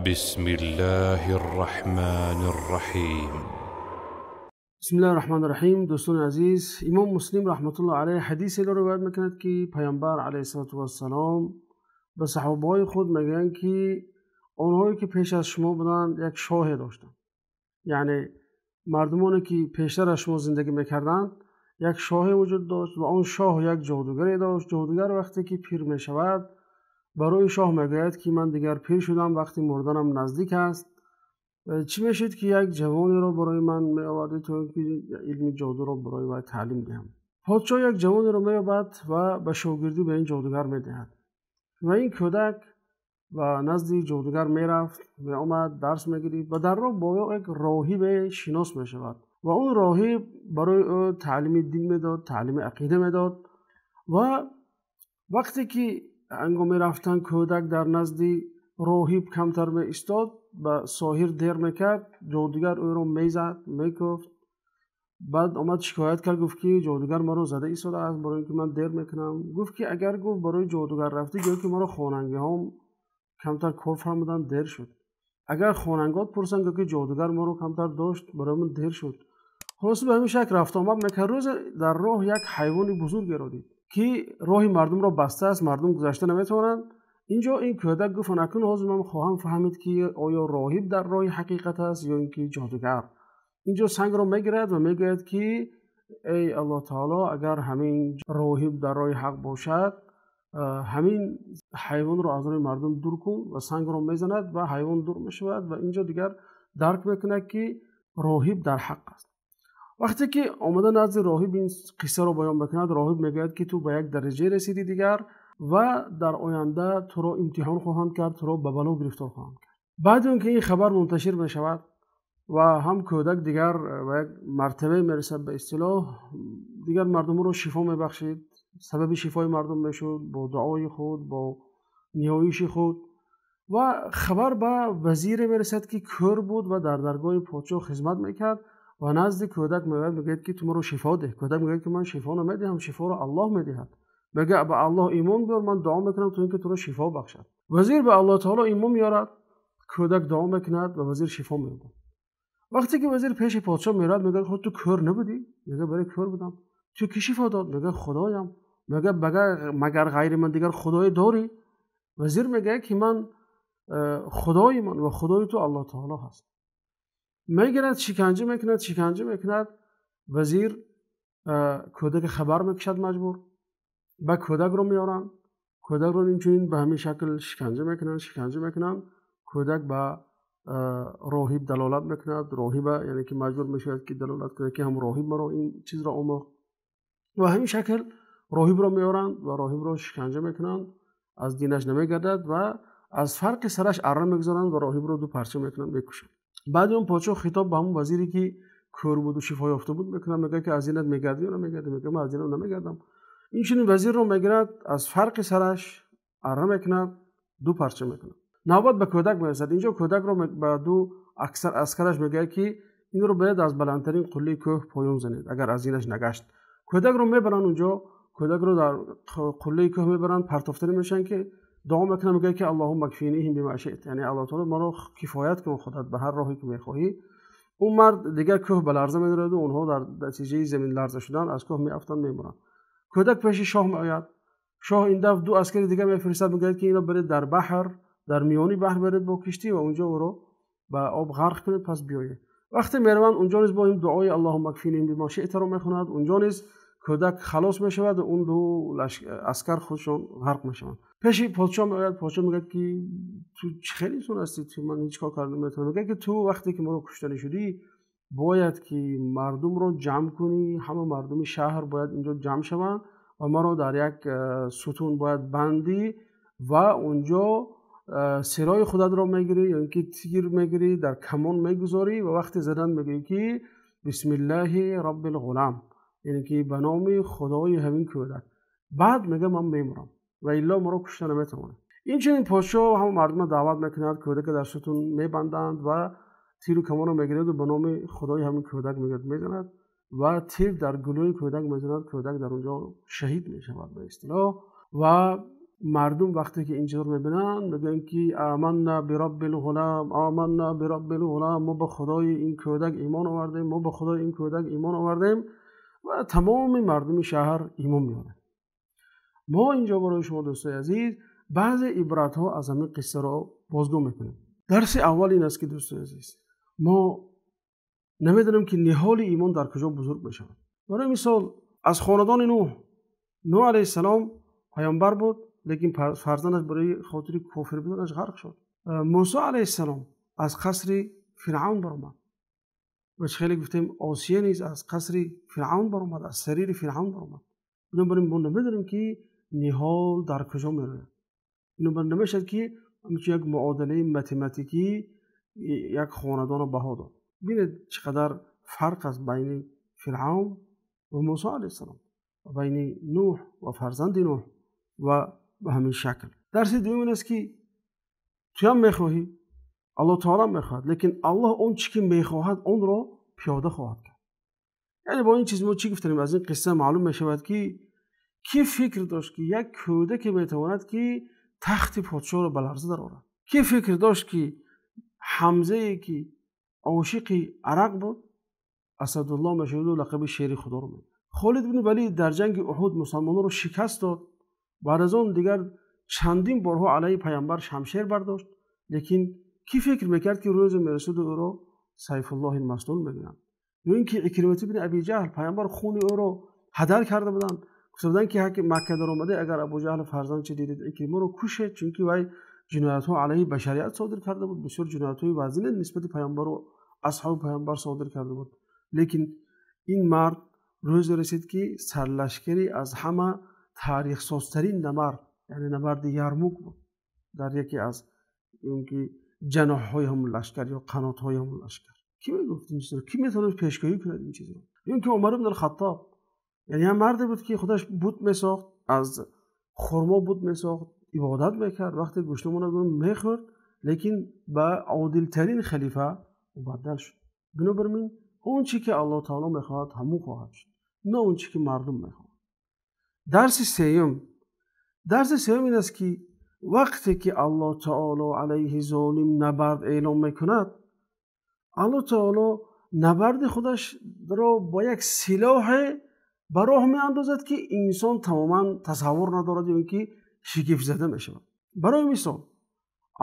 بسم الله الرحمن الرحیم. بسم الله الرحمن الرحیم. دوستان عزیز، امام مسلم رحمت الله علیه حدیثی را روایت میکند که پیامبر علیه السلام به صحابه خود میگن که آنهایی که پیش از شما بودند یک شاه داشتند، یعنی مردمانی که پیشتر از شما زندگی میکردند یک شاه وجود داشت و آن شاه یک جادوگری داشت. جادوگر وقتی که پیر میشود برای شاه میگوید که من دیگر پیر شدم، وقتی مردنم نزدیک است، چی میشد که یک جوانی را برای من میآوردی تا اینکه علم جادو را برای وی تعلیم دهم. پادشاه یک جوانی را مییابد و به شاگردی به این جادوگر میدهد و این کودک و نزد جادوگر میرفت، میآمد، درس میگرفت و در راه با یک راهب شناس میشود و اون راهب برای او تعلیم دین میداد، تعلیم عقیده میداد. و وقتی که هنگام رفتن کودک در نزد راهب کمتر می ایستاد، به ساحر دیر میکرد، جادوگر او را میزد، میکفت. بعد آمد شکایت کرد، گفت که جادوگر مرا زده ایستاده است برای اینکه من دیر میکنم. گفت که اگر گفت برای جادوگر رفتی، گفت که مرا خواننده هم کمتر کار فرمودن دیر شد. اگر خوانندگات پرسن، گفت که جادوگر مرا کمتر داشت، برای من دیر شد. خلاص به همین شکل رفت آمد میکرد. روز در راه یک حیوان بزرگ را دید که راه مردم را بسته است، مردم گذشته نمیتوانند. اینجا این کودک گفت اکنون حاضر من خواهم فهمید که آیا راهب در راه حقیقت است یا اینکه جادوگر. اینجا سنگ را میگیرد و میگوید که ای الله تعالی، اگر همین راهب در راه حق باشد، همین حیوان را از روی مردم دور کن. و سنگ را میزند و حیوان دور میشود و اینجا دیگر درک میکند که راهب در حق است. وقتی که آمده نزد راهب این قصه را بیان میکند، راهب میگوید که تو به یک درجه رسیدی دیگر و در آینده تو را امتحان خواهند کرد، تو را به بلا گرفتار خواهند کرد. بعد اون که این خبر منتشر میشود و هم کودک دیگر به یک مرتبه میرسد، به اصطلاح دیگر مردم رو شفا میبخشید، سبب شفای مردم میشد با دعای خود، با نیایش خود. و خبر به وزیر میرسد که کور بود و در درگاه پادشاه خدمت میکرد و نزد کودک میآید، میگوید که تو مرا شفا ده. کودک میگوید که من شفا نمیدهم، شفا را الله میدهد. میگه به الله ایمان بیار، من دعا میکنم تا اینکه تو را شفا بخشد. وزیر به الله تعالی ایمان میارد، کودک دعا میکند و وزیر شفا مییابد. وقتی که وزیر پیش پادشاه میرود، میگه خود تو کور نبودی؟ میگه برای کور بودم. تو کی شفا داد؟ میگه خدایم. میگه مگر غیر من دیگر خدای داری؟ وزیر میگه که من خدای من و خدای تو الله تعالی هست. میگیرد شکنجه میکند، شکنجه میکند. وزیر کودک خبر میکشد، مجبور به کودک رو میارن، کودک رو اینچنین به همین شکل شکنجه میکنن، شکنجه میکنن. کودک به راهب دلالت میکند، راهب یعنی که مجبور میشود که دلالت کنه که هم راهب مرا این چیز را آموخت. و همین شکل راهب رو میارن و راهب رو شکنجه میکنن، از دینش نمیگردد و از فرق سرش اره میگذارن و راهب رو دو پرچه میکنن، میکشن. بعد اون پادشاه خطاب به همون وزیری که کور بود و شفا یافته بود میکنه، میگه که از اینت میگردی یا نمیگردی؟ میگه من از اینم نمیگردم. این چنین وزیر رو میگیرد، از فرق سرش اره میکند، دو پرچه میکنه. نوبت به کودک میرسد. اینجا کودک رو به دو اکثر عسکرش میگه که این رو باید از بلندترین قله کوه پایین زنید اگر از اینش نگشت. کودک رو میبرن اونجا، کودک رو در قله کوه میبرن، پرتافتنی میشن که دعا میکنه، میگه که اللهم اکفینیهم بما شئت، یعنی الله تعالی ما رو کفایت کن خودت به هر راهی که میخواهی. اون مرد دیگر کوه به لرزه میدارد و اونها در نتیجه زمین لرزه شدن از کوه میافتند، میمرند. کودک پیش شاه میآید. شاه این دفعه دو عسکر دیگه میفرستد، میگه که اینا برید در بحر، در میانی بحر برید با کشتی و اونجا او رو به آب غرق کنید پس بیایید. وقتی میروند اونجا نیز با این دعای اللهم اکفینیهم بما شئت رو میخواند، اونجا نیز کودک خلاص میشود و اون دو عسکر خودشون غرق میشوند. پیش پادشاه میآید، پادشاه میگه که تو خیلی انسان هستی، تو من هیچ کار کردن نمیتونم. میگه که تو وقتی که ما رو کشتنی شدی باید که مردم رو جمع کنی، همه مردم شهر باید اینجا جمع شوند و ما رو در یک ستون باید بندی و اونجا سرای خودت رو میگیری یا اینکه تیر میگیری، در کمان میگذاری و وقتی زدن میگی که بسم الله رب الغلام، یعنی که به نام خدای همین کودک. بعد میگه من میمرم و الا ما رو کشته نمیتوانه. این چنین پادشاه هم مردم دعوت میکند، کودک در ستون میبندند و تیر و کمان رو میگیرد و به نام خدای همین کودک میگه میزند و تیر در گلوی کودک میزند، کودک در اونجا شهید میشود به اصطلاح. و Мардум вақте ки ин чизро мебинанд, мегӯянд ки аманна бираббил ғулам, аманна бираббил ғулам, мо ба худои ин кӯдак имон овардем, мо ба худои ин кӯдак имон овардем ва тамоми мардуми шаҳр имон меоранд. Мо инҷо барои шумо дӯстони азиз баъзе ибратҳо аз ҳамин қиссаро бозгӯ мекунем. Дарси аввал ин аст ки дӯстони азиз, мо намедонем ки ниҳоли имон дар куҷо бузург мешавад. Барои мисол аз хонадони Нӯҳ, Нӯҳ алайҳиссалом паёмбар буд, лекин фарзандаш барои хотири кофир буданаш ғарқ шуд. Мусо алайҳиссалом аз қасри Фиръавн баромад ва чӣ хеле гуфтем, Осия низ аз қасри Фиръавн баромад, аз сарири Фиръавн баромад. Бинобар ин мо намедонем ки ниҳол дар куҷо мерояд. Бинобар ин намешавад ки ҳамчун як муодилаи математикӣ як хонадонро баҳо дод. Бинед чӣ қадар фарқ аст байни Фиръавн ва Мусо алайҳиссалом ва байни Нӯҳ ва фарзанди Нӯҳ ва ба ҳамин шакл. Дарси дуюм ин аст ки ту ҳам мехоҳӣ, Аллоҳ таоло мехоҳад, лекин Аллоҳ он чӣ ки мехоҳад онро пиёда хоҳад кард. Яъне бо ин чиз мо чӣ гуфтем? Аз ин қисса маълум мешавад ки кӣ фикр дошт ки як кӯдаке метавонад ки тахти подшоҳро ба ларза дарорад? Кӣ фикр дошт ки Ҳамзае ки ошиқи арақ буд, Асадуллоҳ мешавад ва лақаби шери худоро мегирад? Холид ибни Валид дар ҷанги Уҳуд мусалмононро шикаст дод. Баъд аз он дигар чандин борҳо алайҳи паёмбар шамшер бардошт, лекин кӣ фикр мекард ки рӯзе мерасад ва ӯро Сайфуллоҳи Маслул мегӯянд? Ё ин ки Икримат ибни Аби Ҷаҳл, паёмбар хуни ӯро ҳадар карда буданд, гуфта буданд ки ҳар ки Макка даромада, агар Абу Ҷаҳл фарзанд чӣ дидед, Икримаро кушед, чунки вай ҷиноятҳо алайҳи башарият содир карда буд, бисёр ҷиноятҳои вазине нисбати паёмбар ва асҳоби паёмбар содир карда буд. Лекин ин мард рӯзе расид ки сарлашкари аз ҳама таърихсозтарин набард, яъне набарди Ярмук буд, дар яке аз ки ҷаноҳҳои ҳамон лашкар ё қанотҳои ҳамон лашкар. Кӣ мегуфт ин чизро? Кӣ метавонист пешгӯӣ кунад ин чизро? Ё ин ки Умар ибн ал-Хаттоб, яъне як марде буд ки худаш бут месохт, аз хурмо бут месохт, ибодат мекард, вақте гушна монад мехӯрд, лекин ба одилтарин халифа мубаддал шуд. Бинобар ин он чӣ ки Аллоҳ таоло мехоҳад ҳамон хоҳад шуд, на он чӣ ки мардум мехоҳад. Дарси сеюм ин аст ки вақте ки Аллоҳ таоло алайҳи золим набард эълон мекунад, Аллоҳ таоло набарди худашро бо як силоҳе ба роҳ меандозад ки инсон тамоман тасаввур надорад ё ин ки шигифтзада мешавад. Барои мисол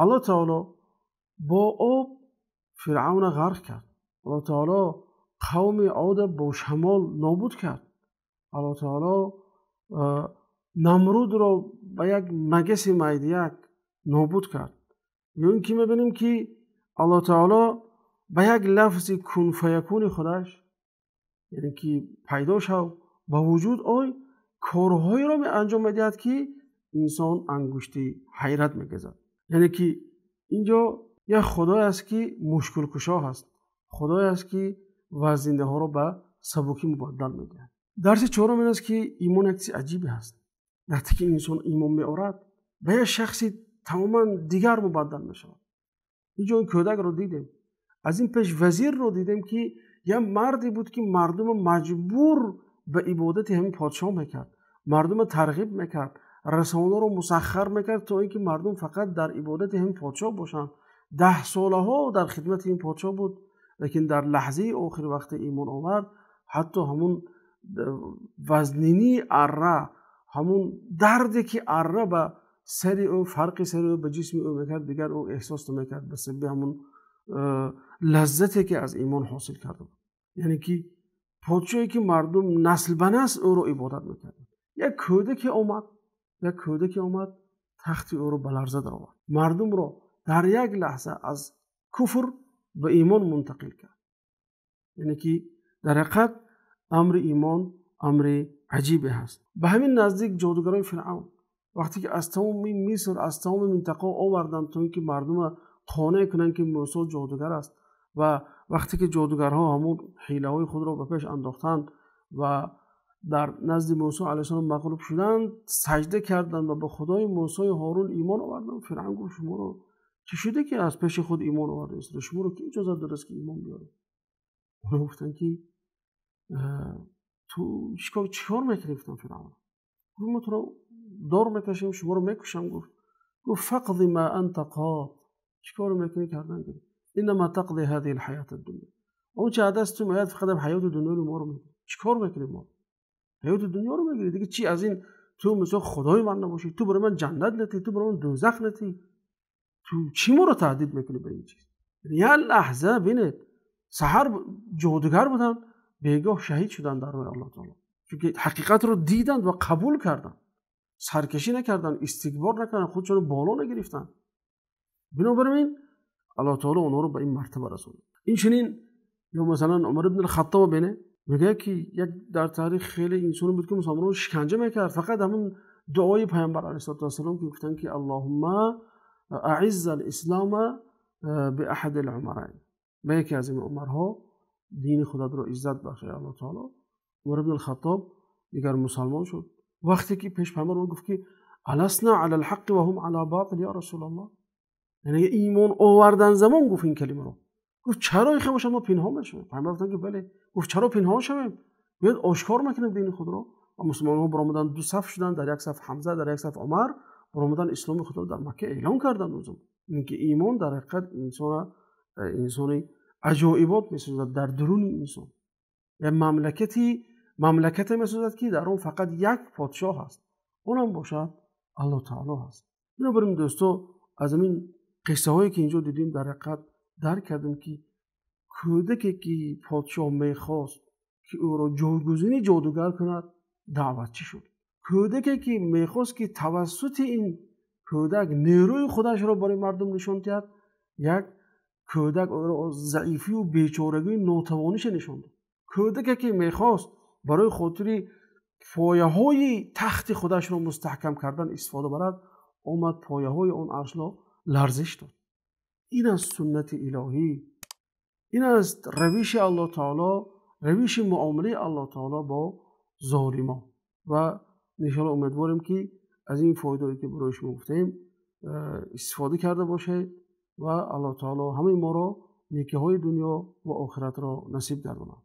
Аллоҳ таоло бо об Фиръавнро ғарқ кард, Аллоҳ таоло қавми Одро бо шамол нобуд кард, Аллоҳ таоло Намрудро ба як магаси майдияк нобуд кард. Ё ин ки мебинем ки Аллоҳ таоло ба як лафзи кун фаякуни худаш, яъне ки пайдо шав, ба вуҷуд ой, корҳоеро анҷом медиҳад ки инсон ангушти ҳайрат мегазад. Яъне ки инҷо як худое аст ки мушкилкушо ҳаст, худое аст ки вазиндаҳоро ба сабукӣ мубаддал медиҳад. Дарси чорум ин аст ки имон як чизи аҷибе ҳаст. Вақте ки инсон имон меорад, ба як шахси тамоман дигар мубаддал мешавад. Инҷо ин кӯдакро дидем, аз ин пеш вазирро дидем ки як марде буд ки мардумро маҷбур ба ибодати ҳамин подшоҳ мекард, мардумро тарғиб мекард, расонаро мусаххар мекард то ин ки мардум фақат дар ибодати ҳамин подшоҳ бошанд. 10 солаҳо дар хидмати ин подшоҳ буд, лекин дар лаҳзаи охир вақте имон овард, ҳатто ҳамун вазнинии арра, ҳамун дарде ки арра ба сари ӯ, фарқи сари ӯ ба ҷисми ӯ мекард, дигар ӯ эҳсос намекард ба сабаби ҳамун лаззате ки аз имон ҳосил карда буд. Яъне ки подшоҳе ки мардум насл ба насл ӯро ибодат мекарданд, як кӯдаке омад, тахти ӯро ба ларза даровард, мардумро дар як лаҳза аз куфр ба имон мунтақил кард. Яъне ки дар ҳақиқат амри имон амри аҷибе ҳаст. Ба ҳамин наздик ҷодугарони Фиръавн вақте ки аз тамоми Миср, аз тамоми минтақа оварданд то ин ки мардумро қонеъ кунанд ки Мусо ҷодугар аст, ва вақте ки ҷодугарҳо ҳамон ҳилаҳои худро ба пеш андохтанд ва дар назди Мусо алайҳиссалом мағлуб шуданд, саҷда карданд ва ба худои Мусои Ҳорун имон оварданд. Фиръавн гуфт шуморо чӣ шуда ки аз пеши худ имон овардаед? Шуморо ки иҷозат додааст ки имон биёред? Онҳо гуфтанд ки ту чӣ кор мекунӣ? Гуфтанд Фиръавн гуфт мо туро دار میکشیم شما رو میکشم. گفت فقض ما انت قاض، چیکار میکنی کردن؟ انما تقضی هذه الحیاه الدنیا. اون چه دست تو میاد فقط حیات دنیا رو ما رو میگیری. چیکار میکنی ما؟ حیات دنیا رو میگیری دیگه. چی از این تو مثلا خدای من نباشی، تو برای من جنت نتی، تو برای من دوزخ نتی، تو چی ما رو تهدید میکنی به این چیز؟ یه لحظه ببینید سحر جادوگر بودن، بیگاه شهید شدن در راه الله تعالی، چون که حقیقت رو دیدند و قبول کردن، سرکشی نکردن، استکبار نکردن، خودشون رو بالا نگرفتن. بنابراین الله تعالی اونها رو به این مرتبه رسوند. این چنین یا مثلا عمر ابن الخطاب بینه میگه که یک در تاریخ خیلی انسان بود که مسلمانان رو شکنجه میکرد، فقط همون دعای پیامبر علیه الصلاه و السلام که گفتن که اللهم اعز الاسلام باحد العمرین، به یکی از این عمرها دین خدا رو عزت بخش الله تعالی. عمر ابن الخطاب دیگر مسلمان شد. وقتی که پیش پیامبر گفت که السنا علی الحق و هم علی باطل یا رسول الله، یعنی ایمان آوردن زمان گفت این کلمه رو. گفت چرا این باشه ما پنهان بشیم؟ پیامبر گفتن که بله. گفت چرا پنهان شویم؟ بیاید آشکار میکنیم دین خود رو. و مسلمان‌ها برآمدن دو صف شدن، در یک صف حمزه، در یک صف عمر، برآمدن اسلام خود رو در مکه اعلام کردن. اون زمان اینکه ایمان در حقیقت انسان عجایبات میسازد در درون انسان. یک مملکتی میسازد که در اون فقط یک پادشاه هست، اونم باشد الله تعالی هست. بنابراین دوستا از این قصه هایی که اینجا دیدیم در حقیقت درک کردیم که کودکی که پادشاه میخواست که او را جایگزین جادوگر کند دعوتچی شد. کودکی که میخواست که توسط این کودک نیروی خودش را برای مردم نشان دهد، یک کودک او را ضعیفی و بیچارگی ناتوانیش نشان داد. کودکی که میخواست برای خاطر پایه های تخت خودش را مستحکم کردن استفاده برد، آمد پایه های آن عرش را لرزش داد. این از سنت الهی، این از روش الله تعالی، روش معامله الله تعالی با ظالمان. و انشاءالله امیدواریم که از این فایده‌ای که برای شما گفتیم استفاده کرده باشید و الله تعالی همه ما را نیکی‌های دنیا و آخرت را نصیب گرداند.